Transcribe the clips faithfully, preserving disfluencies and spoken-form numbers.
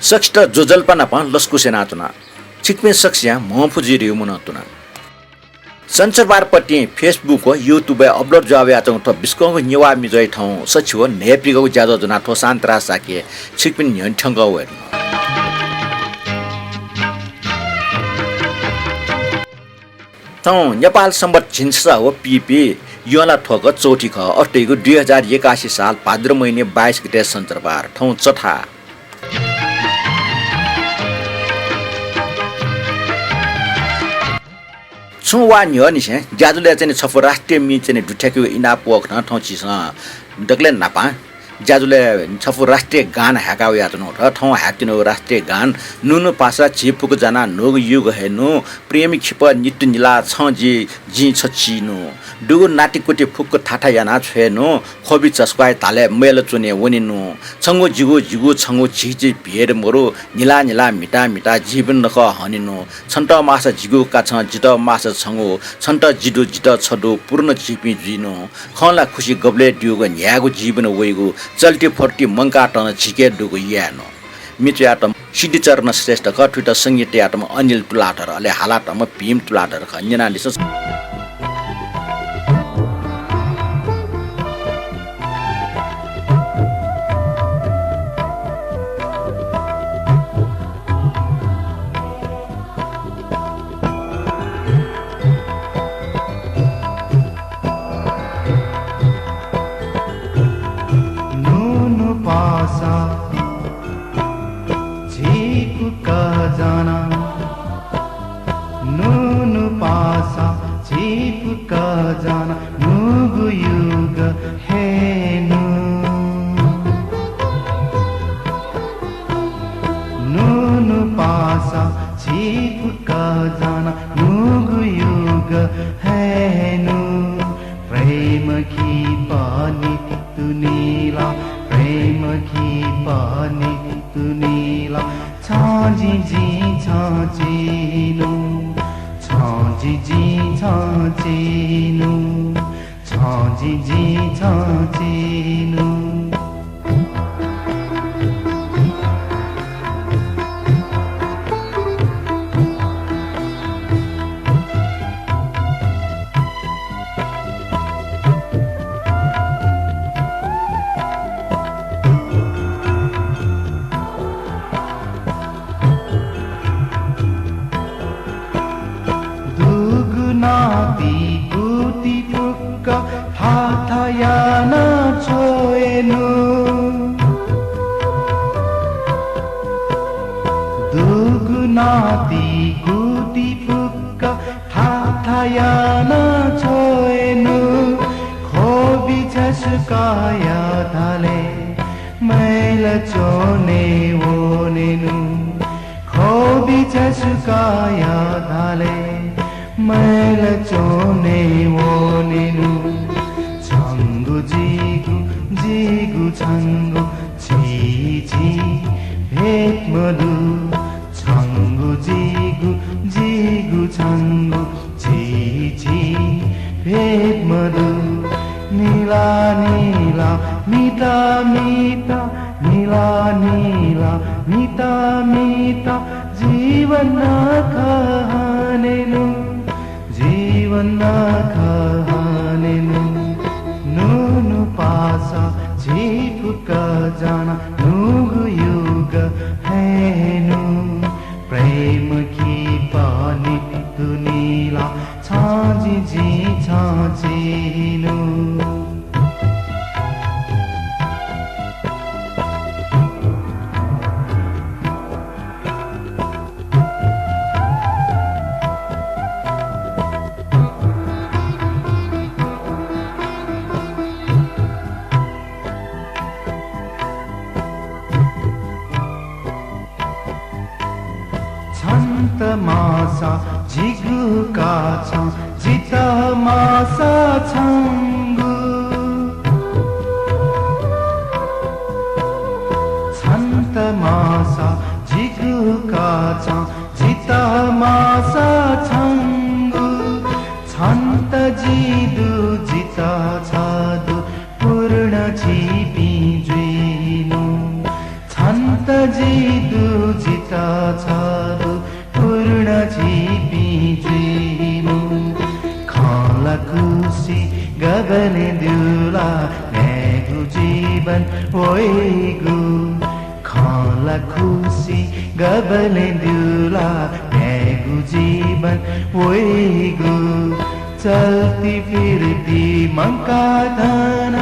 सकसित ज्वजलपा नाप लसकुस यानाच्वना। छिकपिं सकसियां म्हंफु जुइ धइगु मनंतुना। सनिचरबारपतिं Facebook व YouTube-य् upload जुयावयाच्वंगु थ्व बिस्कंगु नेवाः म्युझुं थौं सछि व न्हय्पिगःगु ज्याझ्वः ज्वनाः थ्व शान्तराज शाक्य छिकपिनि न्ह्यःने थ्यंकः वये धुन। थौं नेपाल संवत् झिंछसः व पीपी यंलाथ्वक चौथि खः। अथे धइगु दुई हजार एकासी साल भाद्र महिना बाइस गते सनिचरबार। थौं चथाः। छुं वा न्ह्यःनिसें ज्याझ्वलय् चाहिँ नि छपु राष्ट्रिय म्ये चाहिँ नि दुथ्याकेगु इनाप वःगु खँ थौं झीसं दकलय् न्हापां ज्याझ्वलय् छपु राष्ट्रिय गान हाय्का वयाच्वनागु खः। थौं हाय्कूतिनि राष्ट्रिय गान नुगः नु पासा झी फुक्क जाना न्हूगु युग हे नु, प्रेम खिपः नित्तु निला छं जि, जिं छ चीनु। दुगु नातिकुति फुक्क थाथा याना छ्वयेनु, ख्वबि चस्वाय् धालय् मय्‌ला च्वने वनेनु। छंगु जिगु, जिगु छंगु झीझी भेद मरु, निला निला म्हिता म्हिता जीवन नखः हनेनु। छन्त माःसा जिगु काछं, जित माःसा छंगु, छन्त जि दु, जित छ दु, पूर्ण झीपिं जुइनु। खँ ला खुसि गबलय् दुगु, न्ह्यागु जीवन वइगु, चल्ति फर्ति मंकाः नं झीके दुगु यायेनु। म्ये च्वयातःम्ह सिद्धिचरण श्रेष्ठ खः, थुइत संगीत तयातःम्ह अनिल तुलाधर, अले हालातःम्ह भीम तुलाधर खः। न्यनादिसँ। नुगः नु पासा झी फुक्क जाना, नुगः नु पासा झी फुक्क जाना, न्हूगु युग हे नु। नुगः नु पासा झी फुक्क जाना, न्हूगु युग हे नु। प्रेम खिपः नित्तु निला, प्रेम खिपः नित्तु निला। छं जि, जिं छं चीनु, छं जि, जिं छं चीनु, छं जि, जिं छं चीनु। दुगु नाति गुति फुक्क थाथा याना छ्वयेनु। दुगु नाति गुति फुक्क थाथा याना छ्वयेनु। ख्वबि झसुकाया धालय् मय्‌ला च्वने वनेनु। ख्वबि झसुकाया धालय् मय्‌ला च्वने वनेनु। छंगु जिगु, जिगु छंगु, झीझी भेद मदु। छंगु जिगु, जिगु छंगु, झीझी भेद मदु। निला निला म्हिता म्हिता, निला निला म्हिता म्हिता, जीवन नखः हनेनु, जीवन नखः हनेनु। नुगः नु पासा झी फुक्क जाना, न्हूगु युग हे नु। प्रेम खिपः नित्तु निला, छं जि, जिं छं चीनु। छन्त माःसा जिगु काछं, जितः माःसा छंगु। छन्त माःसा जिगु काछं, जितः माःसा छंगु। छन्त जि दु, जितः छ दु, पूर्ण झीपिं जुइनु। छन्त जि दु जितः छ दु पूर्ण झीपिं जुइनु। खँ ला खुसी गबलें दु ला न्यायेगु जीवन वइगु। खँ ला खुसी गबलें दु ला न्यायेगु जीवन वइगु। चल्ती फिर्ती मंकाः थन,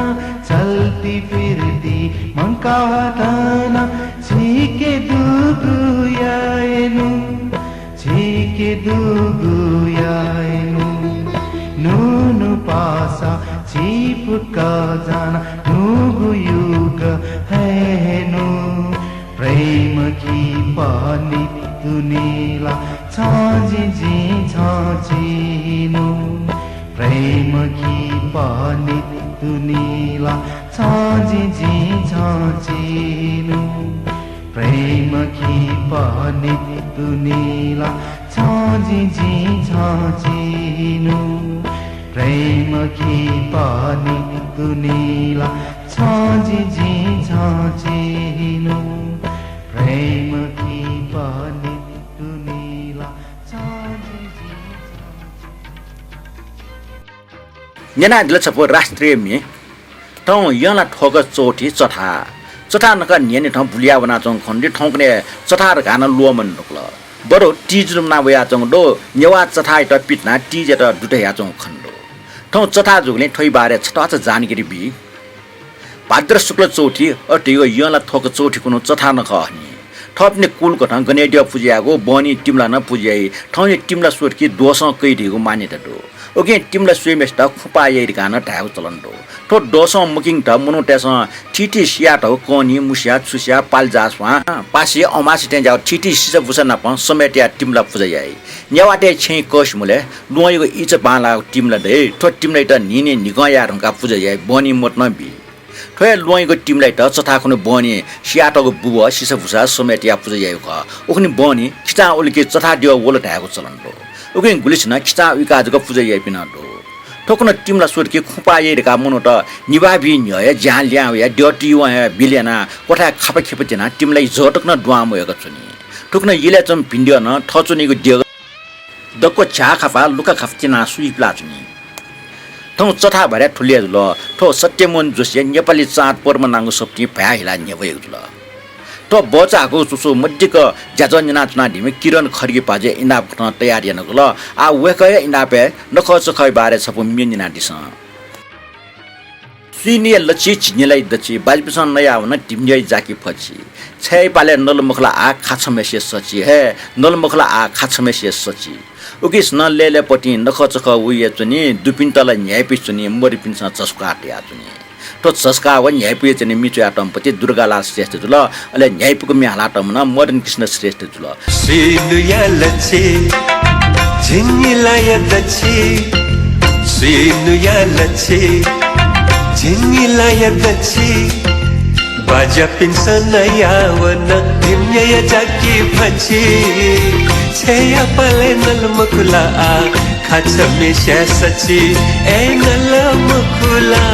चल्ती फिर्ती मंकाः थन, झीके दुगु यायेनु, झीके दुगु यायेनु। न्हून्हू पासा झी फुक्क जाना न्हूगु युग हयेनु। प्रेम खिपा नितुनि ला छं जिं जिं छं चिनु। प्रेम खिपा नितुनि ला छं जिं जिं छं चिनु। प्रेम खिपा नितुनि ला छं जिं जिं छं चिनु। प्रेम खिपा नितुनि ला छं जिं जिं छं चिनु। प्रेम खिपा नितुनि ला छं जिं जिं छं चिनु। न्यनादिल छपु राष्ट्रिय म्ये। थौं यंला थ्वक चौथि चथा। चथा नखः न्ह्यःने थौं बुलिया वनाच्वंगु खने दु। थौंकन्हय् चथा धकाः नं ल्वःमन दु खला। बरु तीज लुमना वयाच्वंगु दु। नेवाः चथायात पितिनाः तीजयात दुत हयाच्वंगु खने दु। थौं चथा जूगुलिं थ्वया बारे छताःचा जानकारी बी। भाद्र शुक्ल चौथि अथे धइगु यंला थ्वक चौथि खुन्हु चथा नखः हनी। थःपिनि कुलकथं गनेद्यः पुजा यायेगु, बहनी तिमिला नं पुजा याइ। थौंया तिमिला स्वतकि दोसं कइ धइगु मान्यता दु। उकिं तिमिला स्वइम्हय्सित खुँपाः याइ धकाः नं धायेगु चलन दु। थ्व दोसं मखंकेत मनूतय्सं थीथी सियातःगु कनी, मुस्या, छुस्या, पालिजास्वां, पासे, अमासे थें ज्याःगु थीथी सिसाबुसा नाप समेत याः तिमिला पुजा याइ। नेवाःतय् छेँय् कःसिमुलय् ल्वहंयागु इचा बांलाःगु तिमिला दइ। थ्व तिमिलायात न्हिं न्हिं न्हिकं याये धुंकाः पुजा याइ, बहनी मत नं बी। थ्व हे ल्वहंयागु तिमिलायात चथा खुन्हु बहनी सियातःगु बुबः, सिसाबुसा समेत याः पुजा याइगु खः। उखुन्हु बहनी खिचां उलिके चथा द्यः वल धायेगु चलन दु। उकिं गुलिसिनं खिचां उइकाः जक पुजा याइपिं नं दु। थ्व खुन्हु तिमिला स्वतकि खुँपाः याइ धकाः मनूत निभाः बी न्ह्यः हे ज्यां ल्याहां वयाः द्यः तुयुवं हे बिल यानाः क्वथाय् खापा खिपा तिनाः तिमिलाया जः तक नं दुहां मवय्क च्वनी। थुकथं इलय् च्वंम्ह भिंद्यः नं थः च्वनीगु देगः दक्व झ्याः खापा, लुखा खापा तिनाः सुइपिलाच्वनी। थौं चथा बारे थुलि हे जुल। थ्व सत्यमोहन जोशीया नेपाली चाड पर्व नांगु सफुतिं भाय् हिलाः न्ह्यब्वयागु जुल। थ्व बचाःगु च्वछुं मदिक्क ज्याझ्वः न्यनाच्वनादीम्ह किरण खड्गी पाजुया इनाप कथं तयार यानागु जुल। आः वय्कःया इनापय् नखःचखःया बारे छपु म्ये न्यनादिसँ। सुइनिया लच्छि, झिनिलाइ दच्छि, बाज्यापिन्सं नयावन धिमन्यया जाकि फच्छि। छय्‌पालय् नल मखु ला आः खाछम्हेसे सच्छि, हे नल मखु ला आः खाछम्हेसे सच्छि। उकिसनं लय्‌लय्‌पतिं नखःचखः वइया च्वनी, दुपिन्त ला न्ह्याइपुसे च्वनी, मरुपिन्सं झसुकाः तयाच्वनी। थ्व झसुकाः व न्ह्याइपुया च्वने मि च्वयातःम्ह पति दुर्गालाल श्रेष्ठ जुल, अले न्ह्याइपुक म्ये हालातःम्ह नं मदन कृष्ण श्रेष्ठ जुल। सुइनुया लच्छि, झिंगिलाया दच्छि, सुइनुया लच्छि, झिंगिलाया दच्छि। बाज्यापिन्सं नयावन धिमन्यया जाकि फच्छि। छय्‌पालय् नल मखु ला आः खाछम्हेसे सच्छि, ए नल मखु ला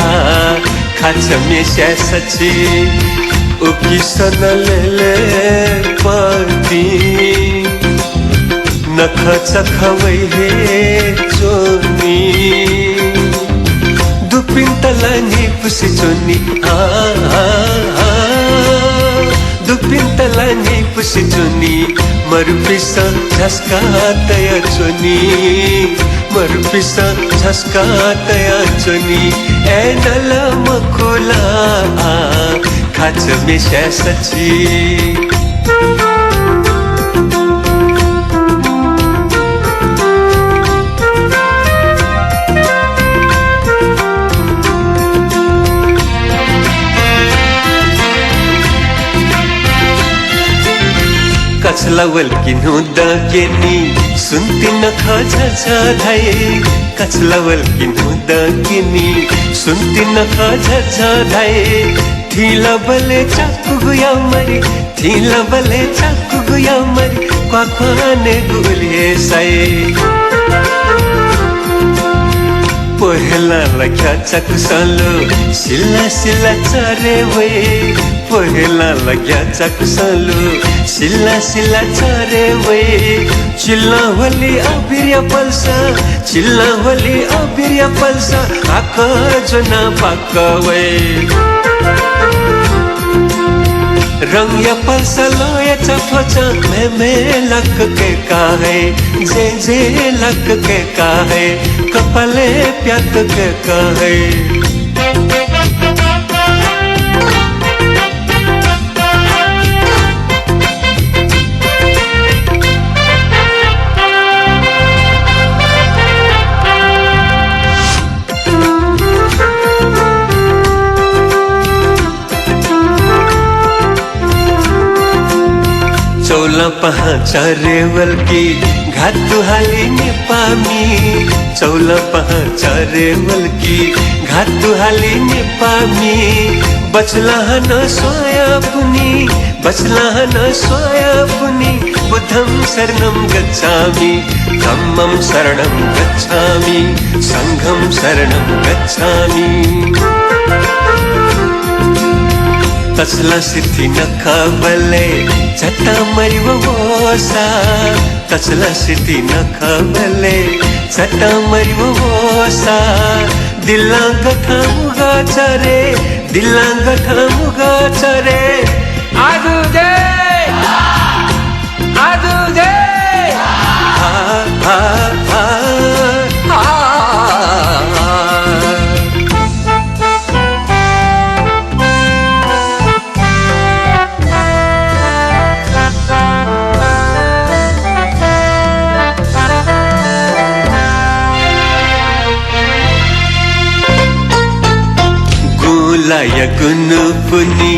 आः खाछम्हेसे सच्छि। उकिसनं लय्‌लय्‌पतिं नखःचखः वइ हे च्वनी। दुपिन्त ला न्ह्याइपुसे च्वनी, आ, आ, आ। दुपिन्त ला न्ह्याइपुसे च्वनी, मरुपिन्सं झसुकाः तयाच्वनी, मरुपिन्सं झसुकाः तयाच्वनी। ए नल मखु ला आः खाछम्हेसे सच्छि। कछलावल किन्हु दँ क्यनी, सुन्ति नखः झझ धाइ। कछलावल किन्हु दँ क्यनी, सुन्ति नखः झझ धाइ। थिंलाबलय् चाकुगुया मरि, थिंलाबलय् चाकुगुया मरि, क्वाक्वानेगु उलि हे साइ। पहेँला लाग्या चाकुसंलु सिला सिला चरे वइ। पहेँला लाग्या चाकुसंलु सिला सिला चरे वइ। चिल्लां ह्वली अबिरया पल्सा, चिल्लां ह्वली अबिरया पल्सा, आकः ज्वनाः पाकः वइ। रंगया पल्सा लःया चाफ्वचां, म्हें म्हें लाक कय्का हइ, जँय् जँय् लाक कय्का हइ, कपालय् प्याक कय्का हइ। चौलां पाहां चरे वल कि घातु हाली नेपाःमि। चौलां पाहां चरे वल कि घातु हाली नेपाःमि। बचलां हानं स्वांया पुन्हि, बचलां हानं स्वांया पुन्हि। बुद्धं शरणं गच्छामि, धम्मं शरणं गच्छामि, संघं शरणं गच्छामि। तछलां सिथि नखःबलय् चतां मरि वःसा, तछलां सिथि नखःबलय् चतां मरि वःसा, दिल्लां गथां मुगः चरे, दिल्लां गथां मुगः चरे। आजु दे, आजु दे। आ, आ, आ, आ। गुँलाया गुनु पुन्हि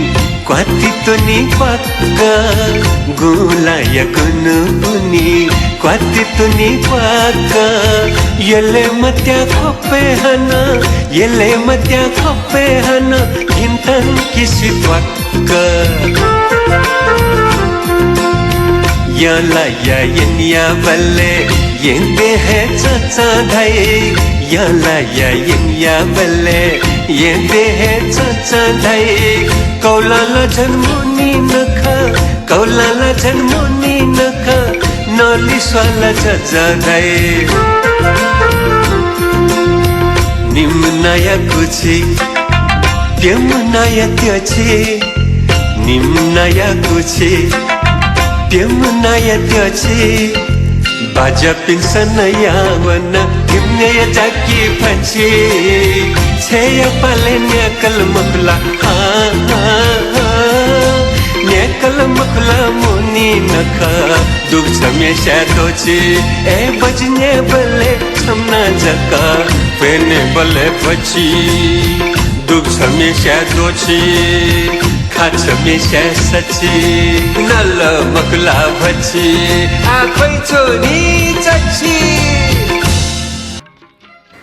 क्वाति तुनि क्वाक्क, गुँलाया गुनु पुन्हि क्वाति तुनि क्वाक्क। यलय् मत्याः ख्वपय् हानं, यलय् मत्याः ख्वपय् हानं, घिन्थं किसि त्वाक्क। यंलाया येँयाबलय् येँद्यः हे चचां धाइ, यंलाया येँयाबलय् येँद्यः हे चचां धाइ। कौलां ला झन मुनि नखः, कौलां ला झन मुनि नखः, नलिस्वां ला झझ धाइ। निम्ह नाया कुछि, प्यम्ह नाया त्यछि, निम्ह नाया कुछि, प्यम्ह नाया त्यछि। बाज्यापिन्सं नयावन, धिमय् जाकि भछि। छेँया पालय् न्याकल मखु ला, हाँ, हाँ, हाँ। न्याकल मखु ला मुनि नखः। दुग्छम्हेस्यां द्वछि, ए बज्याःबलय् छम्ह नां जक, प्यनेबलय् भछि। दुग्छम्हेस्यां द्वछि, खाछम्हेस्यां सछि, नल मखु ला भछि, आः ख्वइ च्वनी चछि।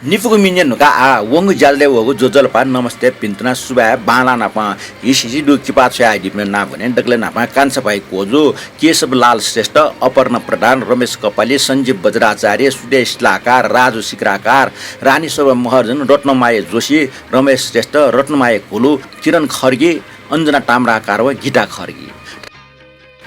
निपुगु मिनियं न्हुका आः वंगु ज्याझ्वलय् वःगु ज्वजलपा, नमस्ते, भिन्तुना, सुभाय्, बांलाः न्हापां हिसिहिसि दुगु किपा छ्वयादीपिं नां वने। दकलय् न्हापां कान्छापाखे क्वजु, केशव लाल श्रेष्ठ, अपर्णा प्रधान, रमेश कपाली, सञ्जीव बज्राचार्य, सुदेश शिलाकार, राजु शिखराकार, रानीशोभा महर्जन, रत्नमाया जोशी, रमेश श्रेष्ठ, रत्नमाया घोलु, किरण खड्गी, अञ्जना ताम्राकार व गीता खड्गी।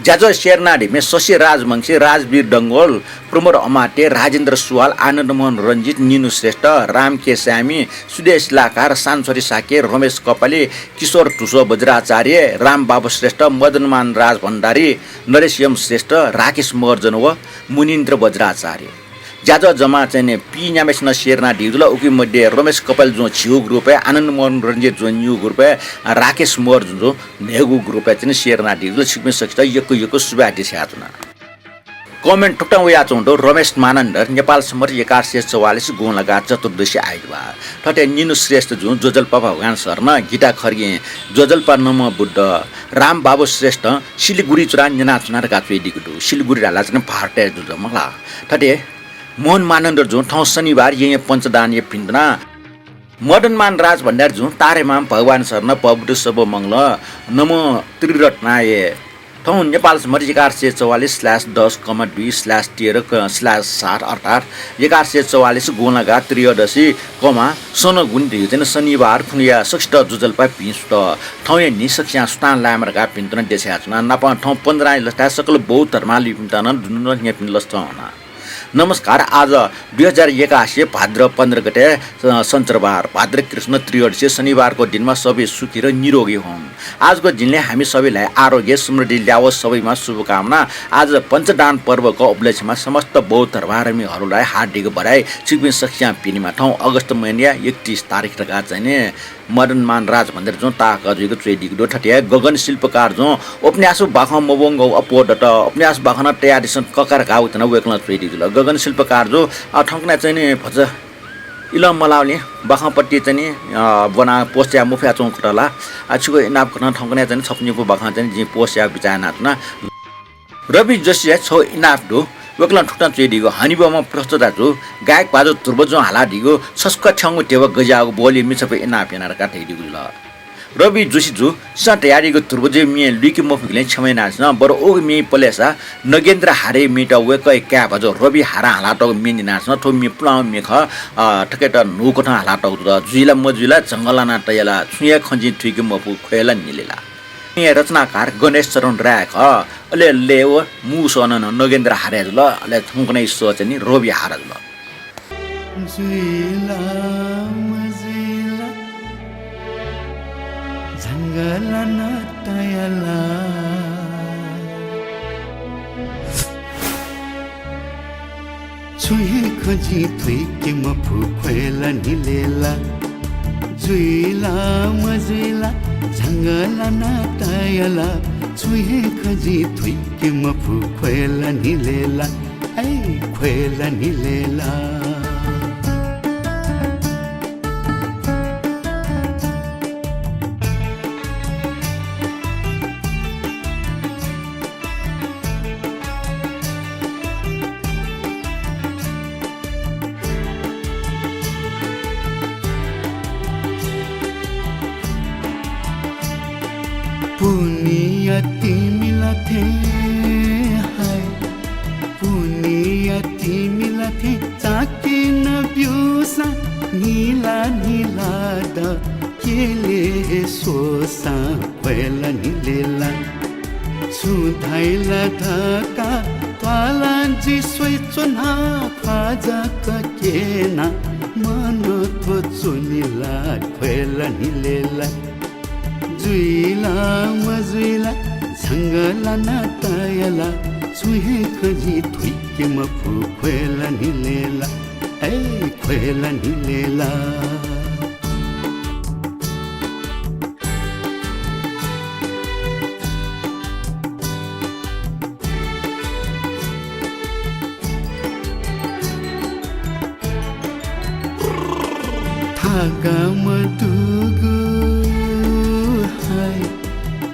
ज्याझ्वः share यानादीपिं शशि राजवंशी, राजवीर डंगोल, प्रमोद अमात्य, राजेन्द्र सुवाल, आनन्दमोहन रञ्जित, निनु श्रेष्ठ, राम के स्यामी, सुदेश शिलाकार, सानछोरी शाक्य, रमेश कपाली, किशोर धुस्व बज्राचार्य, रामबाबु श्रेष्ठ, मदनमान राजभण्डारी, नरेश यम श्रेष्ठ, राकेश महर्जन व मुनिन्द्र बज्राचार्य। ज्याझ्वः जमा चाहिँ नि पीन्याम्हेसिनं share यानादीगु जुल। उकी मध्ये रमेश कपाली जुं झिगू group-य्, आनन्दमोहन रञ्जित जुं निगू group-य्, राकेश महर्जन जुं न्हय्गू group-य् चाहिँ नि share यानादीगु जुल। छिकपिं सकसित यक्व यक्व सुभाय् देछानाच्वना। Comment थुकथं वयाच्वंगु दु, रमेश मानन्धर, नेपाल सम्बत एघार सय चौवालिस गुंलागा चतुर्दशी आइतबार। थथे निनु श्रेष्ठ जुं ज्वजलपा भगवान शरण, गीता खड्गीं ज्वजलपा नमः बुद्ध, रामबाबु श्रेष्ठं सिलिगुडी च्वनाः न्यनाच्वना धकाः च्वयादीगु दु। सिलिगुडी धाःसा चाहिँ भारतय् जू मखु ला। थथे मोहन मानन्धर जुं थौं शनिबार येँय् पञ्चदानया भिन्तुना। मदनमान राजभण्डारी जुं तारेमाम भगवान शरण, प्रभु बुद्ध सर्वमंगल, नमो त्रिरत्नाय थौं नेपाल स्मृति एघार सय चौवालिस slash दस comma दुई slash तेह्र slash सात, अर्थात् एघार सय चौवालिस गुंलागा त्रयोदशी comma सनगुन धइगु चाहिँ शनिबार खुन्हुया सकसित ज्वजलपा भिं सुत। थौंया न्हि सकसियां सुथां लायेमा धकाः भिंतुना देछानाच्वना। नापं थौं पञ्जरांया लसताय् सकल बौद्ध धर्मावलम्बीपिन्त नं दुनुगलंनिसें भिंतुना लसतां हना। नमस्कार, आज दुई हजार एकासी भाद्र पन्ध्र गते, अ, सञ्चरबार, भाद्र कृष्ण त्रयोदशी शनिबारको दिनमा सबै सुखी र निरोगी होऊन्। आजको दिनले हामी सबैलाई आरोग्य, समृद्धि ल्याओस्, सबैमा शुभकामना। आज पञ्चदान पर्वको उपलक्ष्यमा समस्त बौद्ध धर्मावलम्बीहरूलाई हार्दिक बधाई। छिकपिं सकसियां पिनेमा थौं अगस्त महिनाया एकतिस तारिख धकाः चाहिँ नि मदनमान राज भनेर जुं ताःहाकः जुइक च्वयादीगु दु। थथे हे गगन शिल्पकार जुं उपन्यास बाखं मब्वंगु अप्वः दत। उपन्यास बाखं नं तयादिसँ कका धकाः वय्कलं च्वयादीगु जुल। गगन शिल्पकार जु, अ, थौंकन्हय् चाहिँ नि भचा इलं मलाःबलय् बाखंपट्टि चाहिँ नि, अ, ब्वनाः post याये मफयाच्वंगु खः ला। अ, छिगु इनाप कथं थौंकन्हय् चाहिँ नि छपु निपु बाखं चाहिँ नि जिं post यायेगु बिचाः यानाच्वना। रवि जोशीया छगू इनाप दु। वय्कलं थुकथं च्वयादीगु, हनेबहःम्ह प्रस्तोता जु, गायक भाजु ध्रुव जुं हालादीगु छसुका थ्यंगु ध्यबा गज्याःगु बोली मिछापुइ इनाप याना धकाः धयादीगु जुल। रवि जोशी जु, छिसं धयादीगु ध्रुवजुया म्ये लुइके मफुगुलिं क्षमा यानादिसँ, बरु उगु म्येइ पलेसा नगेन्द्र हारे म्येत वय्कःया काय् भाजु रवि हारां हालातःगु म्ये न्यनादिसँ। थ्व म्ये पुलांगु म्ये खः, अ, थुकियात न्हूकथं हालातःगु जुल। जुइ ला मजुइ ला, झंगः लाना तया ला, छुं हे खँ जिं थुइके मफु, ख्वये ला न्हिले ला। म्ये रचनाकार गणेश चरण राय खः। अले लय् व मू सः नं नगेन्द्र हारे जुल। अले थौंकन्हय् सः चाहिँ नि रवि हारा जुल। जुइ ला मजुइ ला, झंगः लाना तया ला। छुं हे खँ जिं थुइके मफु, ख्वये ला न्हिले ला। जुइ ला मजुइ ला, झंगः लाना तया ला। छुं हे खँ जिं थुइके मफु, ख्वये ला न्हिले ला। ऐ ख्वये ला न्हिले ला। पुन्हिया तिमिला थें हाय, पुन्हिया तिमिला थें चाकि नं ब्यूसां न्हिला न्हिला द केले हे स्वःसां ख्वये ला न्हिले ला। छुं धाइ ला धकाः त्वालां जि स्वयाच्वना, ख्वाः जक क्यना मन थ्व च्वने ला, ख्वये ला न्हिले ला। जुइ ला मजुइ ला, झंगः लाना तया ला। छुं हे खँ जिं थुइके मफु, ख्वये ला न्हिले ला। ऐ ख्वये ला न्हिले ला। थागा मदुगु हाय,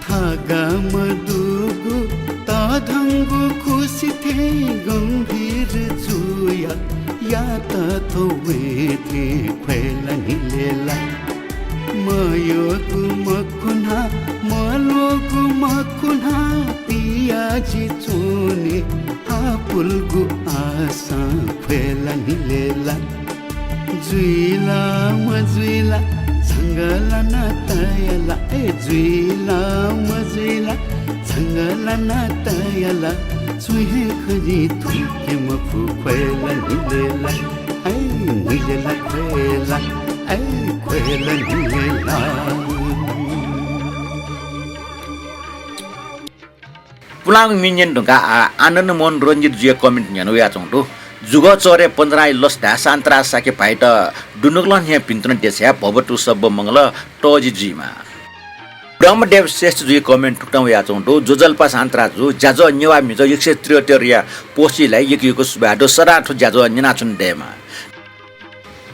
थागा मदुगु तःधंगु खुसि थें गम्भीर जुया यात थ्व वें थें ख्वये ला न्हिले ला। मयःगु मखुन्हु, मल्वःगु मखुन्हु, पिया जि च्वने आपुलगु आशां ख्वये ला न्हिले ला। जुइ ला मजुइ ला, झंगः लाना तया ला। ए जुइ ला मजुइ ला, झंगः लाना तया ला। छुं हे खँ जिं थुइके मफु, ख्वये ला न्हिले ला। ऐ न्हिले ला ख्वये ला, ऐ ख्वये ला न्हिले ला। पुलांगु म्ये न्यने धुंकाः आः आनन्द मोहन रंजित जुया comment न्यने वयाच्वंगु दु। जुगः चःह्रे पञ्जरांया लसताय् शान्तराज शाक्य भाइत दुनुगलंनिसें भिंतुना देछाया, भवतु सब्ब मंगल, तःजि जुइमा। ब्रह्मदेव श्रेष्ठ जुया comment थुकथं वयाच्वंगु दु। ज्वजलपा शान्तराज जु, ज्याझ्वः नेवाः म्हिगः एक सय त्रिहत्तरया post-य् ला यक्व यक्व सुभाय् दु। सदां थ्व ज्याझ्वः न्यनाच्वने दयेमा।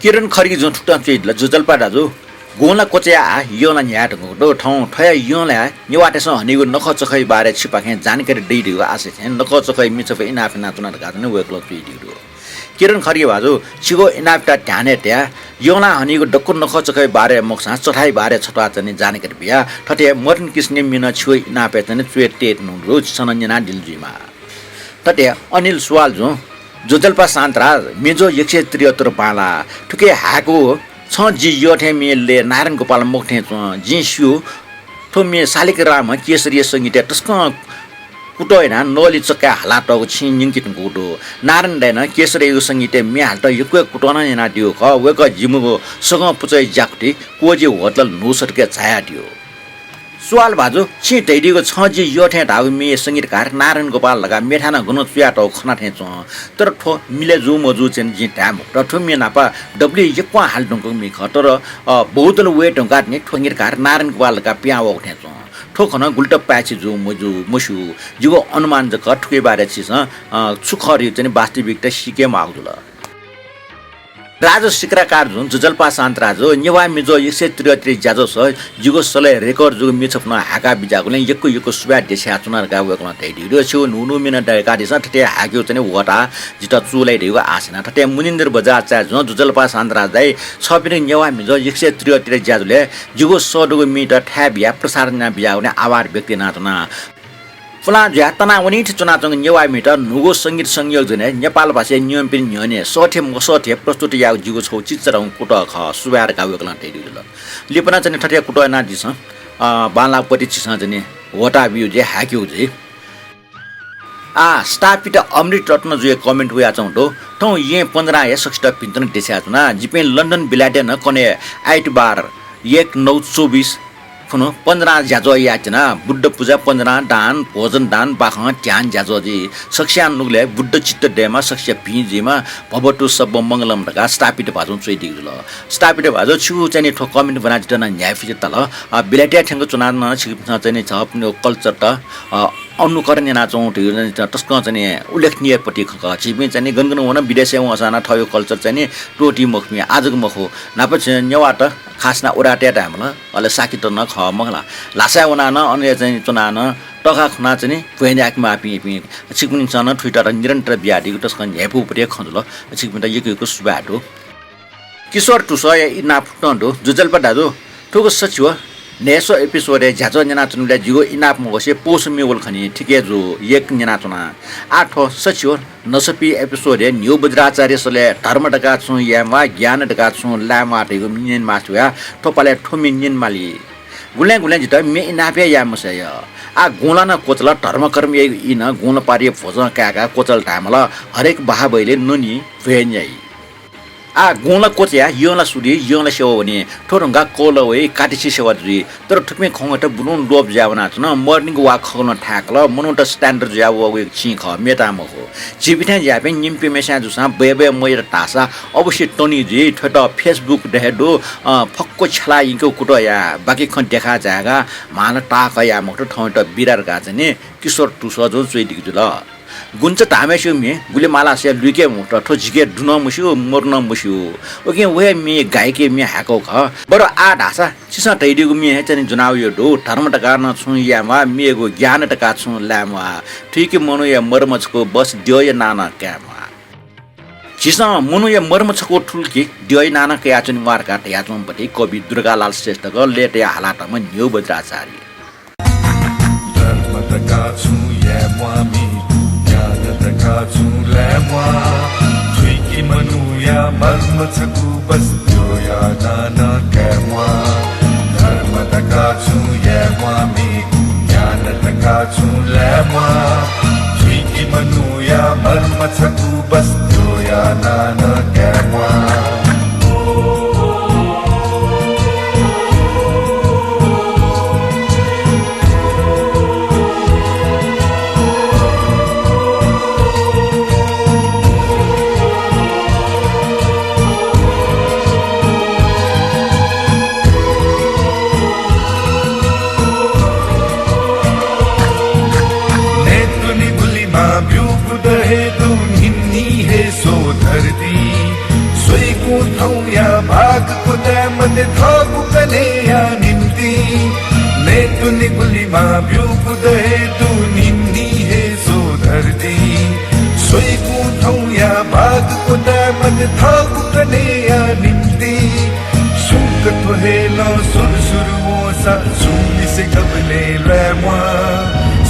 किरण खड्गी जुं थुकथं च्वयादिल, ज्वजलपा दाजु, गुंला क्वचाया आः यं ला न्ह्याये धुंकूगु दु। थौं थ्वया यं ला नेवाःतय्सं हनीगु नखःचखःया बारे छिपाखें जानकारी दइ धइगु आशा थें नखःचखःया मिछापुइ इनाप यानाच्वना धकाः चाहिँ वय्कलं च्वयादीगु दु। किरण खड्गी भाजु, छिगु इनापयात ध्यानय् तयाः यंलाः हनीगु दक्व नखःचखःया बारे मखुसां चथाया बारे छत्वाः चाहिँ जानकारी बिया। थथे मदन किसिङया मिं नं छिगु इनापय् चाहिँ च्वय् तयेधुन दु, छिसं नं न्यनादिल जुइमाः। थथे अनिल सुवालजुं, ज्वजलपा शान्तराज, मिजो एक सय त्रिहत्तर बांलाः। थुकी हाय्कूगु छं जि यःथें मिया लय् नारायण गोपाल मखु थें च्वं। जिं स्यू, थ्व मिं शालिग्राम केसरीया संगीतय् तसकं कुतः यानाः नली चक्काय् हालातःगु छिं न्यंके धुंकूगु दु। नारायण दाइनं केसरीयागु संगीतय् म्ये हालेत यक्व हे कुतः नं यानादीगु खः। वय्कः जिमिगु सगं पुचःया ज्याकुथि कोजी होटल न्हू सडकय् झायादीगु। सुवाल भाजु, छिं धयादीगु छं जि यःथें धाःगु मिया संगीतकार नारायण गोपाल धकाः मेथाय् नं गनं च्वयातःगु खना थें च्वं। तर थ्व मिले जू मजू चाहिँ जिं धाये मखुत। थ्व मिं नापं दबुलिइ यक्वं हाले धुंकूगु मिं खः। तर, अ, बहुदल वये धुंकाः थ्व संगीतकार नारायण गोपाल धकाः पिहां वःगु थें च्वं। थ्व खँ नं गुलि तक पाय्छि जू मजू मस्यू। जिगु अनुमान जक, थुकिया बारे छिसं, अ, छु खः धइगु चाहिँ वास्तविकता सीके माःगु जुल। राजु सिक्राकारजुं, ज्वजलपा शान्तराजु, नेवाः मिजो एक सय त्रिहत्तरया ज्याझ्वलय् जिगु सलय् record जूगु म्ये छपु नं हाय्का बिज्याःगुलिं यक्व यक्व सुभाय् देछानाच्वना धकाः वय्कलं धयादीगु दु। छिगु न्हू न्हू म्ये नं दय्कादिसँ, थथे हाय्केगु चाहिँ वःताः जितः चूलाइ धइगु आशा याना। थथे मुनिन्द्र बज्राचार्यजुं, ज्वजलपा शान्तराज दाइ, छपिनिगु नेवाः मिजो एक सय त्रिहत्तरया ज्याझ्वलय् जिगु सःतूगु म्येत थाय् बियाः प्रसारण याना बिज्याःगुलिं आभार व्यक्त यानाच्वना। पुलां जुयाः तनावनी थें च्वनाच्वंगु नेवाः म्येत न्हूगु संगीत संयोजनय् नेपाल भाषाय् नियमपिनि न्ह्यःने सःथें मसःथें प्रस्तुत याःगु जिगु छगू चिचीधंगु कुतः खः। सुभाय् धकाः वय्कलं धयादीगु जुल। लिपा नं चाहिँ थथे कुतः यानादिसँ, अ, बांलाःगु पति छिसं चाहिँ वःताः ब्यूगु जुइ, हाय्केगु जुइ। आः, स्थापित अमृत रत्नजुया comment वयाच्वंगु दु। थौं येँ पञ्जरां हे सकसित भिंतुना देछानाच्वना। जिपिं लन्डन बिलाय् नं कन्हय् आइतबार एक नौ चौबिस खुन्हु पञ्जरां ज्याझ्वः यायेत्यना। बुद्ध पुजा, पञ्जरां दान, भोजन दान, बाखं ध्यान ज्याझ्वः जुइ। सकसियां नुगलय् बुद्ध चित्त दयेमा, सकसिया भिं जुइमा, भवतु सब्ब मंगलम धकाः स्थापित भाजुं च्वयादीगु जुल। स्थापित भाजु, छिगु चाहिँ नि थ्व comment ब्वनाः जितः नं न्ह्याइपुसे ताल। अ, बिलाय्‌तय् थ्यंक च्वनाः नं छिकपिन्सं चाहिँ नि झीपिनिगु culture त, अ, अनुकरण यानाच्वंगु धइगु चाहिँ तसकं चाहिँ नि उल्लेखनीय पति खँ खः। झीपिं चाहिँ नि गन गन वन, विदेशय् वंसां नं थःगु culture चाहिँ नि त्वःती मखुपिं आः जक मखु, न्हापा झी नेवाःत खासना उराय्‌तय् धायेमाल, अले साकेत नं खः मखु ला। ल्हासाय् वनाः नं, अन चाहिँ च्वनाः नं, तःखा खुनाः चाहिँ नि भ्वय् न्यायेके माःपिं, छिकपिन्सं नं थुइत निरन्तर बियादीगु तसकं न्ह्याइपुगु पति खँ जुल। छिकपिन्त यक्व यक्व सुभाय् दु। किशोर तुसःया इनाप नं दु। ज्वजलपा दाजु, थुगु सछि व न्हय्‌स्व episode-य् ज्याझ्वः न्यनाच्वनेबलय् जिगु इनाप मवसे पौष म्ये वल खनी, ठीक हे जू, एक न्यनाच्वना। आः थ्व सछि व न्हसपि episode-य् न्ह्यू बज्राचार्य सलय् धर्म धकाः छुं याये म्वाः, ज्ञान धकाः छुं लाये म्वाः धइगु म्ये न्यने मास्ति वया। थ्व पालय् थ्व म्ये न्यने माली। गुलें गुलें जितः म्ये इनाप हे याये मसय्। आः गुंला नं क्वचाल, धर्मकर्म याइगु ई नं गुंला पारिइ भ्वजं काय्‌काः क्वचाल धायेमाल। हरेक बहाबैले ननी, भ्वय् न्याइ। आः गुंला क्वचाया, यंला सुली, यंला सेवा वनी। थ्व धुंकाः कौला वइ, कातिसे सेवा जुइ। तर थुपिं खंगुयात बुलुं लोभ जुया वनाच्वन। Morning walk खँ नं थाय्‌कल। मनूत standard जुया वःगु एक चिं खः, मेता मखु। झीपिं थें ज्याःपिं निम्हपिंम्हेस्यां जूसां बय्‌बय् मयात धाःसा अवश्य तनी जुइ। थ्वयात Facebook धयागु दु, अ, फक्व छ्यलाः यंकेगु कुतः या, बाकी खँ देखाः झायेका, म्हां ला ताःकः याये मखुत, थौंयात बिदा धकाः चाहिँ नि किशोर तुसःजुं च्वयादीगु जुल। गुंचा धाःम्हेसिगु म्ये गुलि मालासें लुइके मखुत, थ्व झीके दु नं मस्यू, मदु नं मस्यू। उकिं व हे म्ये गाय्‌के म्ये हाय्‌कः खः। बरु आः धाःसा छिसं धयादीगु म्ये हे चाहिँ नि ज्वनावयागु दु। धर्म धकाः नं छुं याये म्वाः, मेगु ज्ञान धकाः छुं लाये म्वाः। थुइके मनूया मर्म छकू, बस द्यःया नां नं काये म्वाः। झीसं मनूया मर्म छकू थुलकि द्यःया नां नं कयाच्वने म्वाः धकाः धयाच्वंम्ह पति कवि दुर्गालाल श्रेष्ठं लय् तयाः हालातःम्ह न्ह्यू बज्राचार्य। धर्म धकाः छुं याये म्वाःमि, ज्ञान धकाः छुं लाये म्वाः। थुइके मनूया मर्म छकू, बस द्यःया नां नं काये म्वाः। धर्म धकाः छुं याये म्वाःमि, ज्ञान धकाः छुं लाये म्वाः। थुइके मनूया मर्म छकू, बस द्यःया नां नं काये म्वाः। नयेत्वने गुलि म्वाः ब्यूगु द हे दु न्हिन्हि हे स्व धर्ती। स्वइगु थौंया भाग क्वचाये मते थःगु कन्हय्‌या निंतिं। नयेत्वने गुलि म्वाः ब्यूगु द हे दु न्हिन्हि हे स्व धर्ती। स्वइगु थौंया भाग क्वचाये थःगु कन्हय्‌या निंतिं सुंक थ्व हे लं सुरु सुरु वंसा सुं लिसे गबलें ल्वाये म्वाः,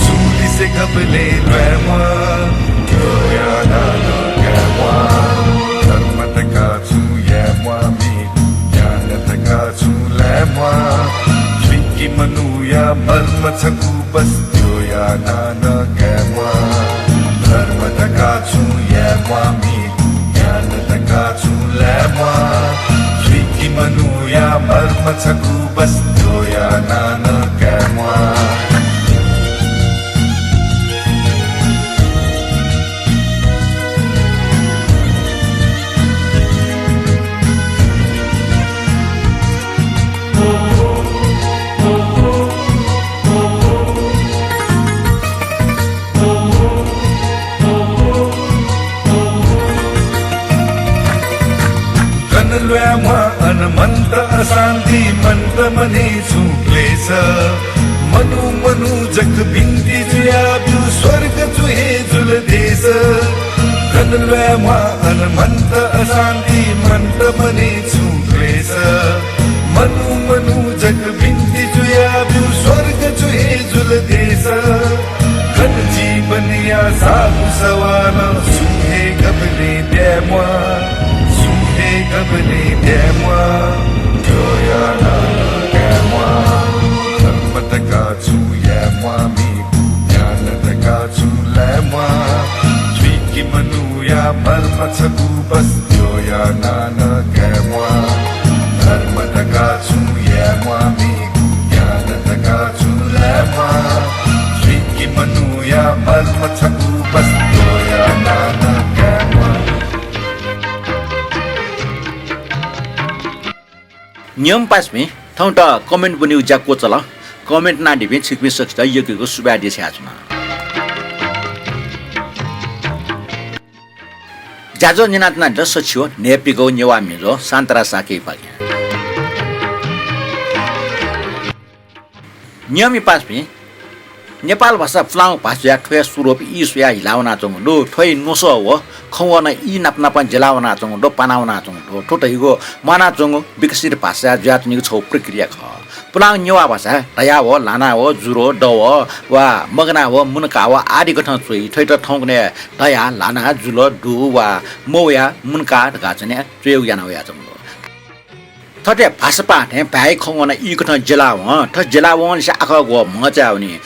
सुं लिसे गबलें ल्वाये म्वाः। थ्व यानाः नं काये म्वाः। धर्म धकाः छुं याये म्वाः, मेगु ज्ञान धकाः छुं लाये म्वाः। थुइके मनूया मर्म छकू बस थ्व यानाः नं काये म्वाः। धर्म धकाः छुं याये म्वाः, मेगु ज्ञान धकाः छुं लाये म्वाः। थुइके मनूया मर्म छकू बस थ्व यानाः नं काये म्वाः। गन ल्वाये म्वाः अन मन्त अशान्ति, मन्त मनय् छुं क्लेश। मनू मनू जक बिन्ति जुया ब्यु, स्वर्ग छु हे जुल देश। गन ल्वाये म्वाः अन मन्त अशान्ति, मन्त मनय् छुं क्लेश। मनू मनू जक बिन्ति जुया ब्यु, स्वर्ग छु हे जुल देश। गन जीवनया सागु सवालं सुं हे गबलें द्याये म्वाः, सुं हे गबलें द्याये म्वाः। थ्व यानाः नं काये म्वाः। धर्म धकाः छुं याये म्वाः, मेगु ज्ञान धकाः छुं लाये म्वाः। थुइके मनूया मर्म छकू बस थ्व यानाः नं काये म्वाः। धर्म धकाः छुं याये म्वाः, मेगु ज्ञान धकाः छुं लाये म्वाः। थुइके मनूया मर्म छकू बस थ्व यानाः नं काये म्वाः। नियम पासापिं, थौंकन्हय् comment ब्वनेगु ज्या क्वचाल। Comment यानादीपिं छिकपिं सकसित यक्व यक्व सुभाय् देछानाच्वना। ज्याझ्वः न्यनाच्वनादीत सछि व न्हय्‌पिगः नेवाः म्हिगः शान्ता शाक्ययापाखें। नियमय् पासापिं, नेपाल भाषा पुलांगु भाषा जुयाः थ्वया स्वरूप ई स्वयाः हिला वनाच्वंगु दु। थ्वया न्वसः व खँग्वः नं ई नाप नापं ज्यला वनाच्वंगु दु, पाना वनाच्वंगु दु। थ्व धइगु म्वानाच्वंगु विकसित भाषा जुयाच्वनीगु छगू प्रक्रिया खः। पुलांगु नेवाः भाषाय् धया व, ल्हाना व, जुल, दव वा मगना व, मुनका व आदि कथं च्वइ। थ्वयात थौंकन्हय् धया, ल्हाना, जुल, दु वा मवया, मुनका धकाः चाहिँ च्वयेगु याना वयाच्वंगु दु। थथे भाषापाखें भाय् खँग्वः नं ई कथं ज्यला वं। थथे ज्यला वंनिसें आखः ग्वः म्हं चाये वनी।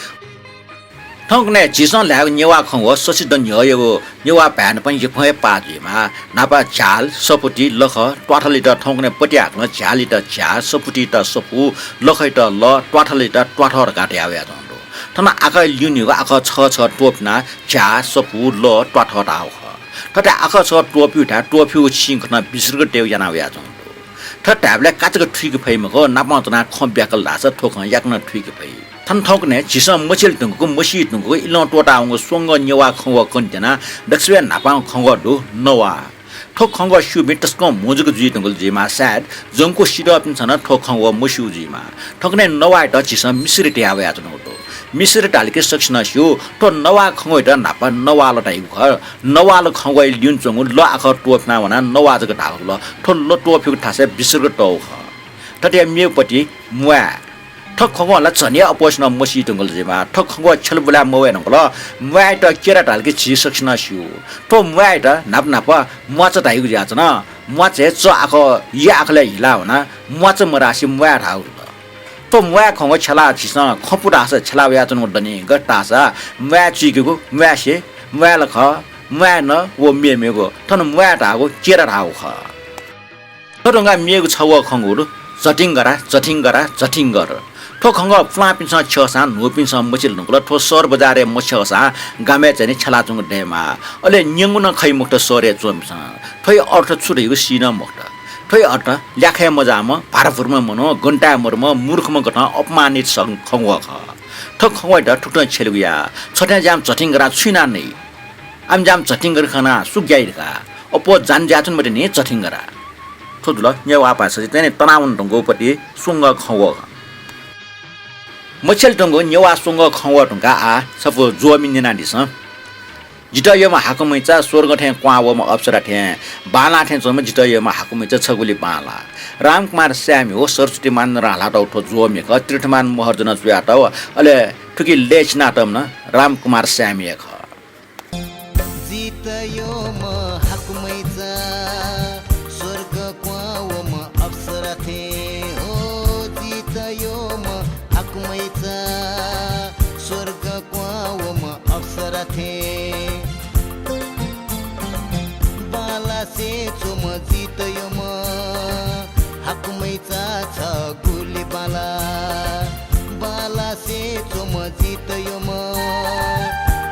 थौंकन्हय् झीसं ल्हायेगु नेवाः खँग्वः सछि दँ न्ह्यःयागु नेवाः भाय् नाप यक्वं हे पाः जुइमाः। न्हापा झ्याल, सफुति, लखः, त्वाथलयात थौंकन्हय् पति हाकलं झ्यालयात झ्याः, सफुतियात सफू, लखःयात लः, त्वाथलयात त्वाथः धकाः धया वयाच्वंगु दु। थन आखः ल्यून्हूगु आखः छगः छगः त्वपुनाः झ्याः, सफू, लः, त्वाथः धाःगु खः। थथे आखः छगः त्वपुइथाय् त्वपुइगु छिं कथं विसर्ग तयेगु याना वयाच्वंगु दु। थथे धायेबलय् काचाक्क थुइके फइ मखु, नापं च्वनाः खँ ब्याकल धाःसा थ्व खँ याकनं थुइके फइ। थन थौंकन्हय् झीसं मछिले धुंकूगु, मसी धुंकूगु, इलं त्वःतावंगु स्वंगः नेवाः खँग्वः कने त्यना। दकसिबय् न्हापांगु खँग्वः दु नवाः। थ्व खँग्वः स्यूपिं तसकं म्हो जक जुइ धुंकल जुइमाः, सायद जंक्व सिधःपिन्सं नं थ्व खँग्वः मस्यू जुइमाः। थौंकन्हय् नवाःयात झीसं मिश्र धया वयाच्वनागु दु। मिश्र धाल कि सकसिनं स्यू, थ्व नवाः खँग्वःयात न्हापा नवाल धाइगु खः। नवाल खँग्वःया ल्यूने च्वंगु ल आखः त्वपुना वनाः नवाः जक धाःगु जुल। थ्व ल त्वपुइगु थासय् विसर्ग तःगु खः। थथे मेगु पति म्वाये। थ्व खँग्वः ला झन हे अप्वःसिनं मसी धुंकल जुइमाः। थ्व खँग्वः छ्यला बुलाय् मवये धुंकल। म्वायेत केरा धाल कि झी सकसिनं स्यू। थ्व म्वायेत न्हापा न्हापा म्वाचा धाइगु जुयाच्वन। म्वाचा हे च आखः, य आखलय् हिला वनाः म्वाचा मधासे म्वाये धाःगु जुल। थ्व म्वाये खँग्वः छ्यलाः झीसं खँपु धाःसा छ्यला वयाच्वनागु दनि, गथे धाःसा म्वाये चुइकेगु म्वाय्से, म्वाय्लखः, म्वाय्न व मेमेगु। थन म्वाये धाःगु केरा धाःगु खः। थ्व धुंकाः मेगु छगू खँग्वः दु, झथिंगरा, झथिंगरा, झथिंगर। थ्व खँग्वः पुलांपिन्सं छ्यःसां न्हूपिन्सं मछिले धुंकल। थ्व सहर बजारय् मछ्यःसां गामय् चाहिँ नि छ्यलाच्वंगु दयेमाः। अले न्यंगु नं खइ मखुत सहरय् च्वंपिन्सं। थ्वया अर्थ छु धइगु सी नं मखुत। थ्वया अर्थ ल्याखय् मजाःम्ह, भाराभुर्म्ह मनू, गन्ताय् मदुम्ह, मूर्खम्ह गथं अपमानित स-, खँग्वः खः। थ्व खँग्वःयात थुकथं छ्यलेगु याः। छथाय् ज्याःम्ह झथिंगरां छु यानाः नइ? आम ज्याःम्ह झथिंगर खनाः सु ग्याइ धकाः अप्वः जान जुयाच्वने मते नि झथिंगरा। थ्व जुल नेवाः भाषाय् चाहिँ नि तनावन धुंकूगु पति स्वंगः खँग्वः खः। मछिले धुंकूगु नेवाः स्वंगः खँग्वः धुंकाः आः छपु ज्वःमि न्यनादिसँ। जितः यःम्ह हाकुमैचा स्वर्ग थें क्वहां वःम्ह अप्सरा थें बांलाः थें च्वंम्ह जितः यःम्ह हाकुमैचा छ गुलि बांलाः। रामकुमार स्यामी व सरस्वती मानरां ल्हातःगु थ्व ज्वःमि खः। तीर्थमान महर्जन जुयातःगु, अले थुकी लय् चिनातःम्ह नं रामकुमार स्यामी हे खः। जितः यःम्ह हाकुमैचा स्वर्ग क्वहां वःम्ह अप्सरा थें, ओ जितः यःम्ह हाकुमैचा स्वर्ग क्वहां वःम्ह अप्सरा थें। बांलासे च्वंम्ह जितः यःम्ह हाकुमैचा छ गुलि बांलाः। बांलासे च्वंम्ह जितः यःम्ह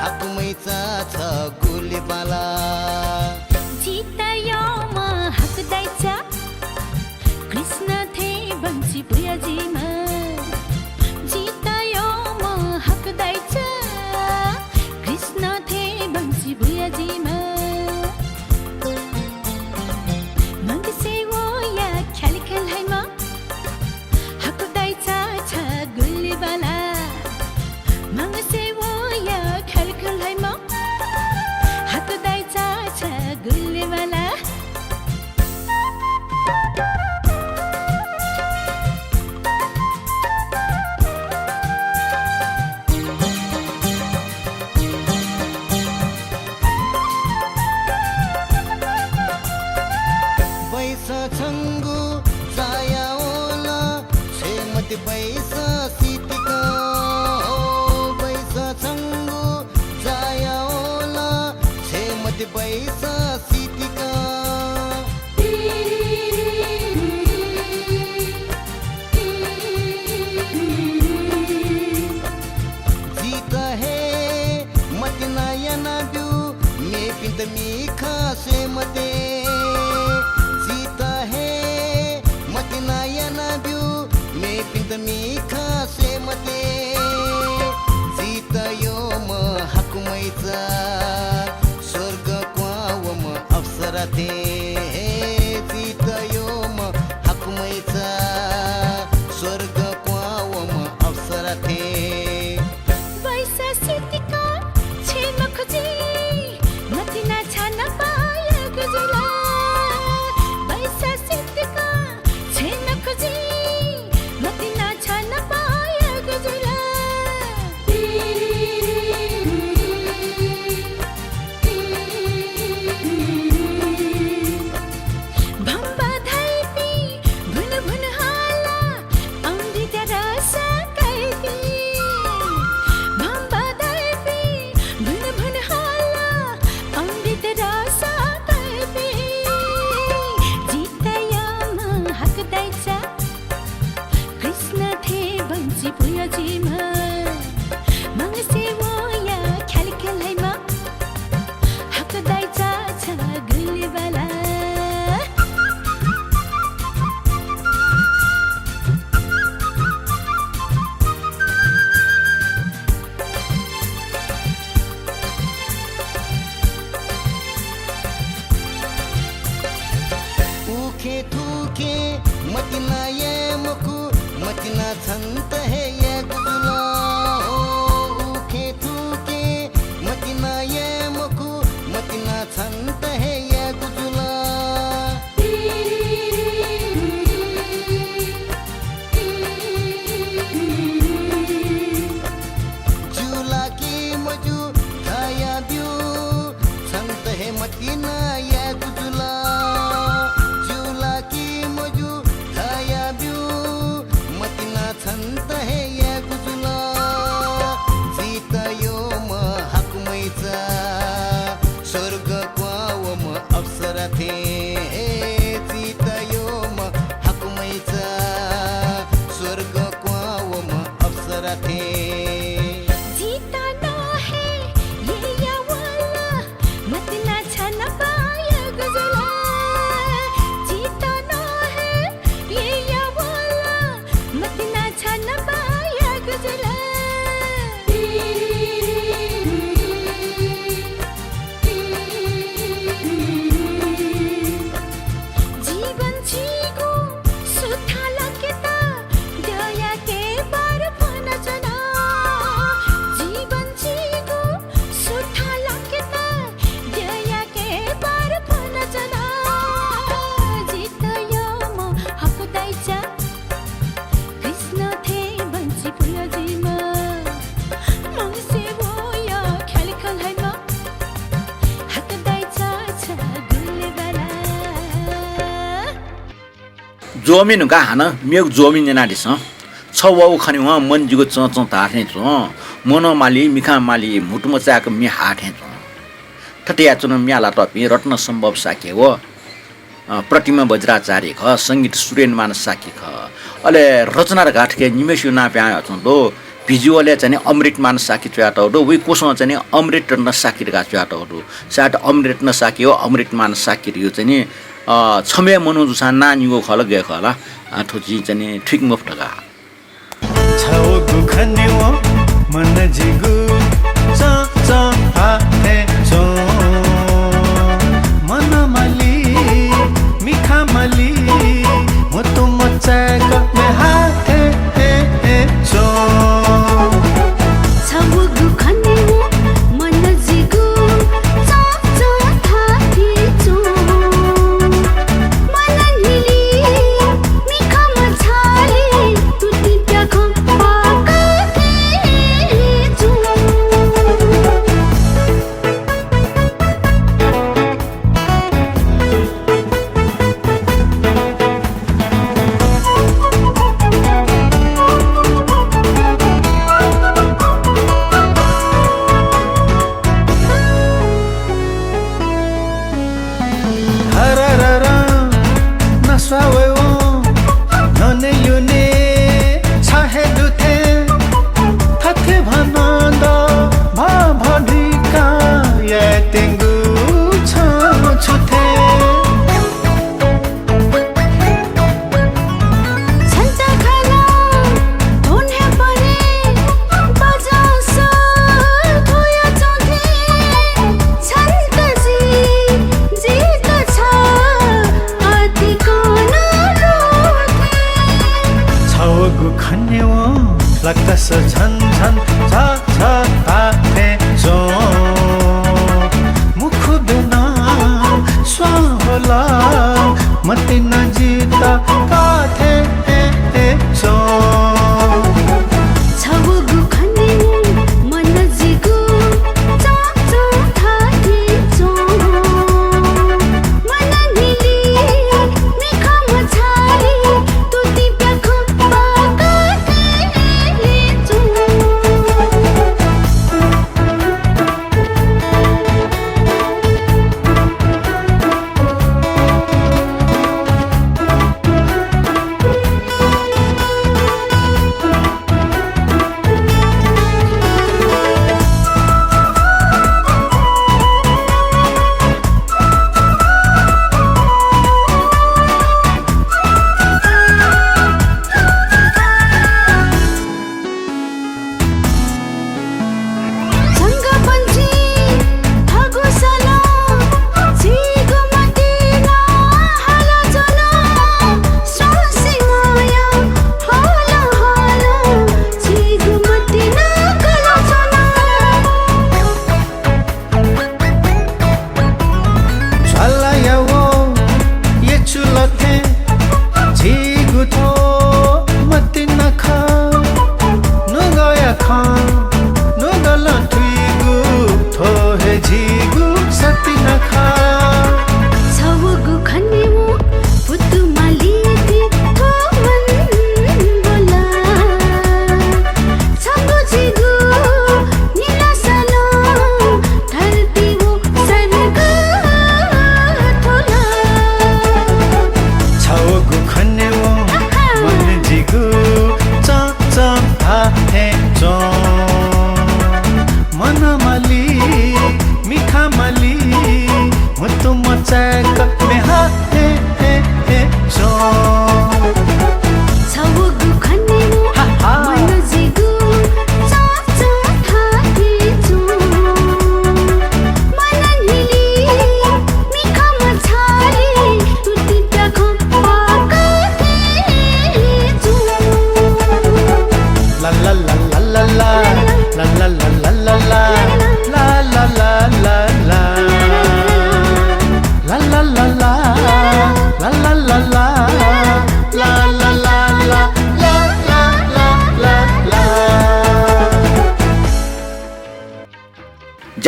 हाकुमैचा छ गुलि बांलाः। जितः यःम्ह हाकुदाइचा कृष्ण थें बंसी बुयाः जुइम्ह। जितः यःम्ह हाकुदाइचा कृष्ण थें बंसी बुयाः जुइम्ह। मंगसे वयाः ख्यालि खँ ल्हाइम्ह हाकुदाइचा छ गुलि बांलाः। मंगसे वयाः ख्यालि खँ ल्हाइम्ह हाकुदाइचा छ गुलि बांलाः। बैसं छंगु जाया वल, छ्वये मते बैसं सितिकं। ओ, बैसं छंगु जाया वल, छ्वये मते बैसं सितिकं। जितः हे मतिना यानाब्यु, मेपिन्त मिखा स्वये मते। जितः हे मतिना यानाब्यु, मेपिन्त मिखा स्वये मते। जितः यःम्ह हाकुमैचा स्वर्ग क्वहां वःम्ह अप्सरा थें। जितः यःम्ह हाकुमैचा स्वर्ग क्वहां वःम्ह अप्सरा थें। बैसं सितिकं छ्वये मखु जिं, मतिना छाय् नापं याःगु जुल। बैसं सितिकं छ्वये मखु जिं, मतिना छाय् नापं याःगु जुल। भम्बा धाइपिं भुन भुन हाला, अमृत रस कइपिं। भम्बा धाइपिं भुन भुन हाला, अमृत रस कइपिं। जितः यःम्ह हाकुदाइचा कृष्ण थें बंसी बुयाः जुइम्ह। मंगसे वयाः ख्यालि खँ ल्हाइम्ह हाकुदाइचा छ गुलि बांलाः। उखे थुखे मतिना याये मखु, मतिना छन्त हे यायेगु जुल। ओ, उखे थुखे मतिना याये मखु, मतिना छन्त हे यायेगु जुल। ज्यू ला कि मज्यू धयाब्यु, छन्त हे मतिना यायेगु जुल। ज्यू ला कि मज्यू धयाब्यु, मतिना छन्त हे यायेगु जुल। जितः यःम्ह हाकुमैचा स्वर्ग क्वहां वःम्ह अप्सरा थें। जितः यःम्ह हाकुमैचा स्वर्ग क्वहां वःम्ह अप्सरा थें। जितः नं हे यय्‌या वल, मतिना छाय् नापं याःगु जुल। जितः नं हे यय्‌या वल, मतिना छाय् नापं याःगु जुल। ज्वःमि धुंकाः हानं मेगु ज्वःमि न्यनादिसँ। छ वःगु खनेवं मन जिगु चं चं धाः थें च्वं। मनं माली, मिखां माली, म्हुतुमचाय्क म्ये हाः थें च्वं। थथे याच्वन म्ये हालातःपिं रत्नसम्भव शाक्य व, अ, प्रतिमा वज्राचार्य खः, संगीत सुरेन मानस शाक्य खः। अले रचना धकाः थुकी निम्हेसिगु नां पिहां वयाच्वंगु दु। Visual-य् चाहिँ नि अमृत मानस शाक्य च्वयातःगु दु, वइ कोसं चाहिँ नि अमृत रत्न शाक्य धकाः च्वयातःगु दु। सायद अमृत रत्न शाक्य व अमृत मानस शाक्य धइगु चाहिँ नि, अ, छम्ह हे मनू जूसां नां निगू खः ला गय् खः ला, अ, थ्व जिं चाहिँ नि थुइके मफु धकाः। छगू खनेवं मन जिगु चं चं धाः थें च्वं। मनं माली, मिखां माली, म्हुतुमचाय्क म्ये हाः थें च्वं। छगू खनेवं मन जिगु चं चं धाः थें च्वं। मनं न्हिली, मिखां मछाली, तुतिं प्याखं पाकाः थें च्वं। हरररं नस्वाः वयेवं न्ह्यःने ल्यूने छाः हे दु थें। थथे भनं द भभः धिकाः यायेत्यंगु छं छु थें। छन्त खला धुन हे परे बजंस थुया च्वंथें। छन्त जि, जित छ अतिकं लुथें। छगू खनेवं लकस झन झन झ झ धाः थें च्वं।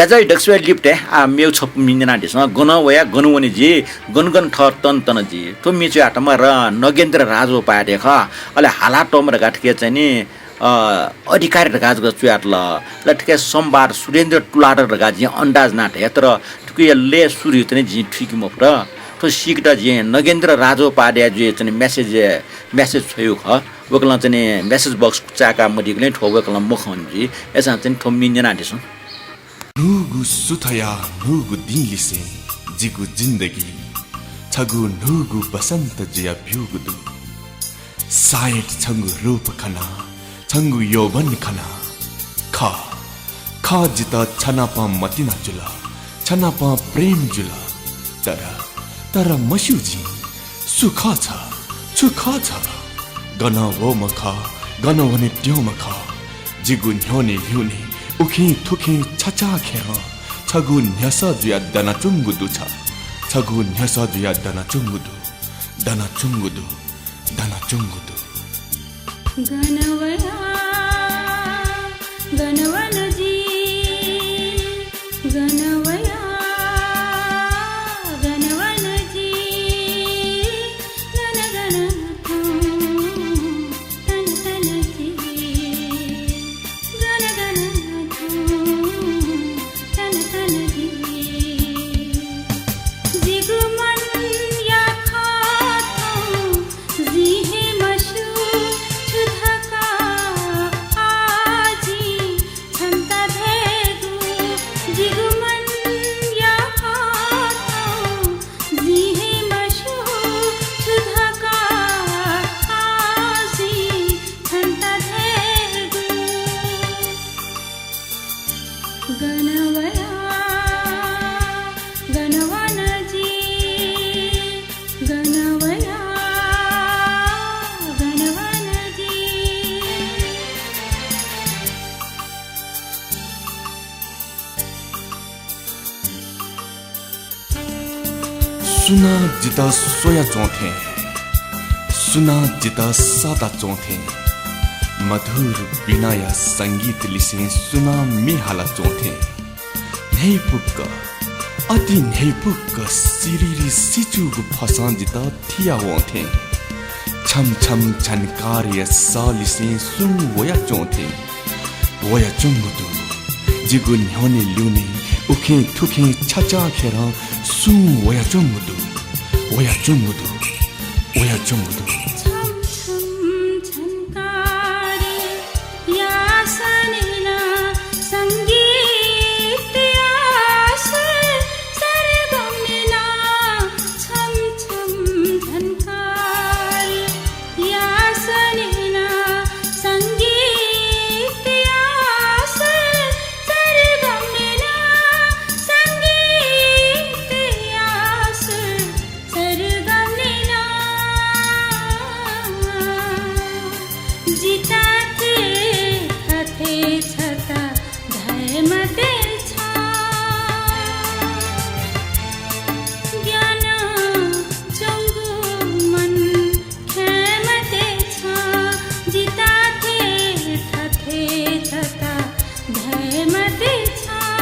जय दक्वसिबय् लिपतय्, आ, मेगु छपु म्ये न्यनादिसँ। गन वया, गन वने जि, गन गन थः तन तन जि। थ्व म्ये च्वयातःम्ह र नगेन्द्र राजोपाध्याय खः। अले हालातःम्ह धकाः थुके चाहिँ नि, अ, अधिकारी धकाः जक च्वयातल। अले थुके संवाद सुरेन्द्र तुलाधर धकाः जिं अन्दाज याना धया, तर थुकिया लय् सुर चाहिँ नि जिं थुइके मफुत। थ्व सीकेत जिं नगेन्द्र राजोपाध्याय जुया चाहिँ नि message, message छ्वयागु खः। वय्कलं चाहिँ नि message box चाय्का मदीगुलिं थ्व वय्कलं मखंनि जुइ। अय्सां चाहिँ नि थ्व म्ये न्यनादिसँ। न्हूगु सुथया न्हूगु दिंलिसें जिगु जिन्दगी छगू न्हूगु बसन्त जुया ब्यूगु दु। सायद छंगु रूप खना, छंगु यौवन खना। खः, खः जितः छनापं मतिना जुल, छनापं प्रेम जुल। तर, तर मस्यू जिं, सु खः छ, छु खः छ? गन वःम्ह खः, गन वने त्यंम्ह खः। जिगु न्ह्यःने ल्यूने उखें थुखें छचाःखेरं छगू न्ह्यसः जुया दनाच्वंगु दु छ। छगू न्ह्यसः जुया दनाच्वंगु दु, दनाच्वंगु दु, दनाच्वंगु दु। गन वया, गन वन जि, गन वया, गन वन जि, गन गन थौं, तन तन जि, गन गन थौं, तन तन जि। जिगु मनया खँ थौं, जिं हे मस्यू छु धकाः आः जिं छन्त धयेगु। जिगु मनया खँ थौं, जिं हे मस्यू छु धकाः आः जिं छन्त धयेगु। गन वया, गन वन जि, गन वया, गन वन जि। सुनां जितः स्वयाच्वंथें, सुनां जितः सःताच्वंथें, मधुर वीणाया संगीतलिसें सुनां म्ये हालाच्वंथें, न्ह्यइपुक्क, अति न्ह्यइपुक्क सिरिरि सिचूगु फसं जितः थियावंथें, छम्ह छम्ह झंकारया सःलिसें सुं वयाच्वंथें, वयाच्वंगु दु। जिगु न्ह्यःने ल्यूने उखें थुखें छचाःखेरं सुं वयाच्वंगु दु, वयाच्वंगु दु, वयाच्वंगु दु। छम्ह छम्ह झंकारया सःलिसें संगीतया सुर सरगमय् छम्ह छम्ह झंकारया सःलिसें संगीतया सुर सरगमय् संगीतया सुर सरगमय् जितः थथे छता धये मते छं। ग्यानाच्वंगु मन खये मते छं, जितः थथे छता धये मते छं।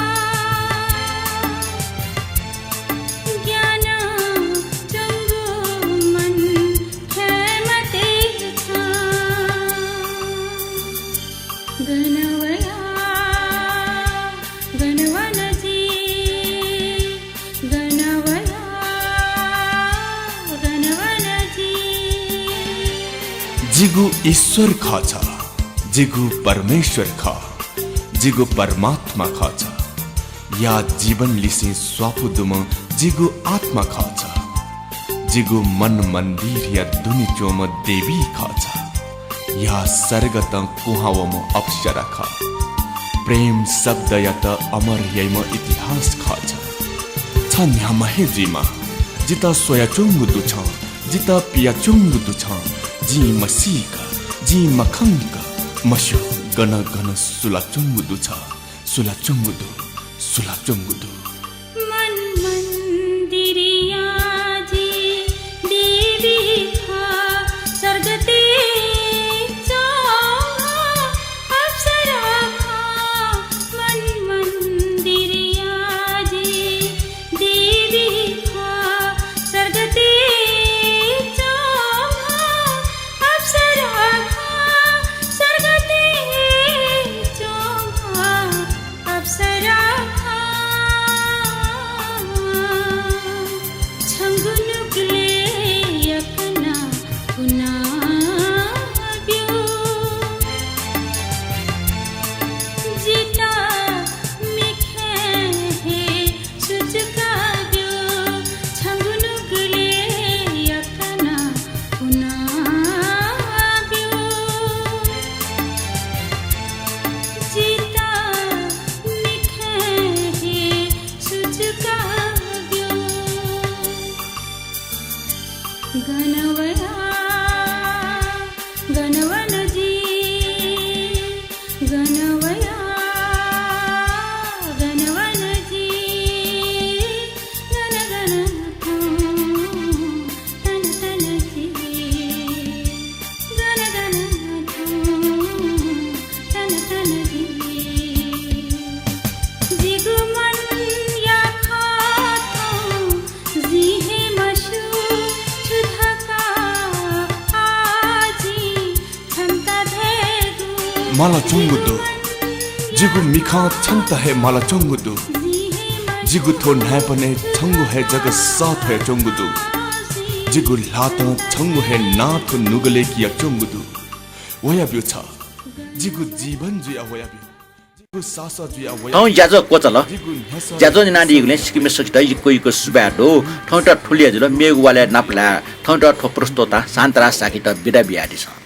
ग्यानाच्वंगु मन खये मते छं। गन वया, गन वन जि, गन वया, गन वन जि। जिगु ईश्वर खः छ, जिगु परमेश्वर खः, जिगु परमात्मा खः छ। या जीवनलिसें स्वापू दुम्ह जिगु आत्मा खः छ। जिगु मन मन्दिरया दुने च्वंम्ह देवी खः छ। या सर्गतं कुहां वःम्ह अप्सरा खः। प्रेम शब्दयात अमर याइम्ह इतिहास खः छ। छ न्ह्याम्ह हे जुइमाः। जितः स्वयाच्वंगु दु छं, जितः पियाच्वंगु दु छं। जिं मसीक, जिं मखंक, मस्यू गन गन सुलाच्वंगु दु छ, सुलाच्वंगु दु, सुलाच्वंगु दु। मन मन्दिरया जि देवी खः, सर्गतय् च्वंम्ह अप्सरा खः। मन मन्दिरया मालाच्वंगु दु। जिगु मिखां छन्त हे मालाच्वंगु दु। जिगु थ्व न्हाय्पनय् छंगु हे जक सः थ्वयाच्वंगु दु। जिगु ल्हातं छंगु हे नां थ्व नुगलय् कियाच्वंगु दु। वयाब्यु छ। जिगु जीवन जुया वयाब्यु। जिगु सासः जुया वयाब्यु। थौं ज्याझ्वः क्वचाल। जिगु न्ह्यसः ज्याझ्वः न्यनादीगुलिं छिकपिन्सं यक्व यक्व सुभाय् दु। थौंयात थुलि हे जुल, मेगु वालय् नापलाये। थौंयात थ्व प्रस्तोता शान्तराज शाक्ययात बिदा बियादिसँ।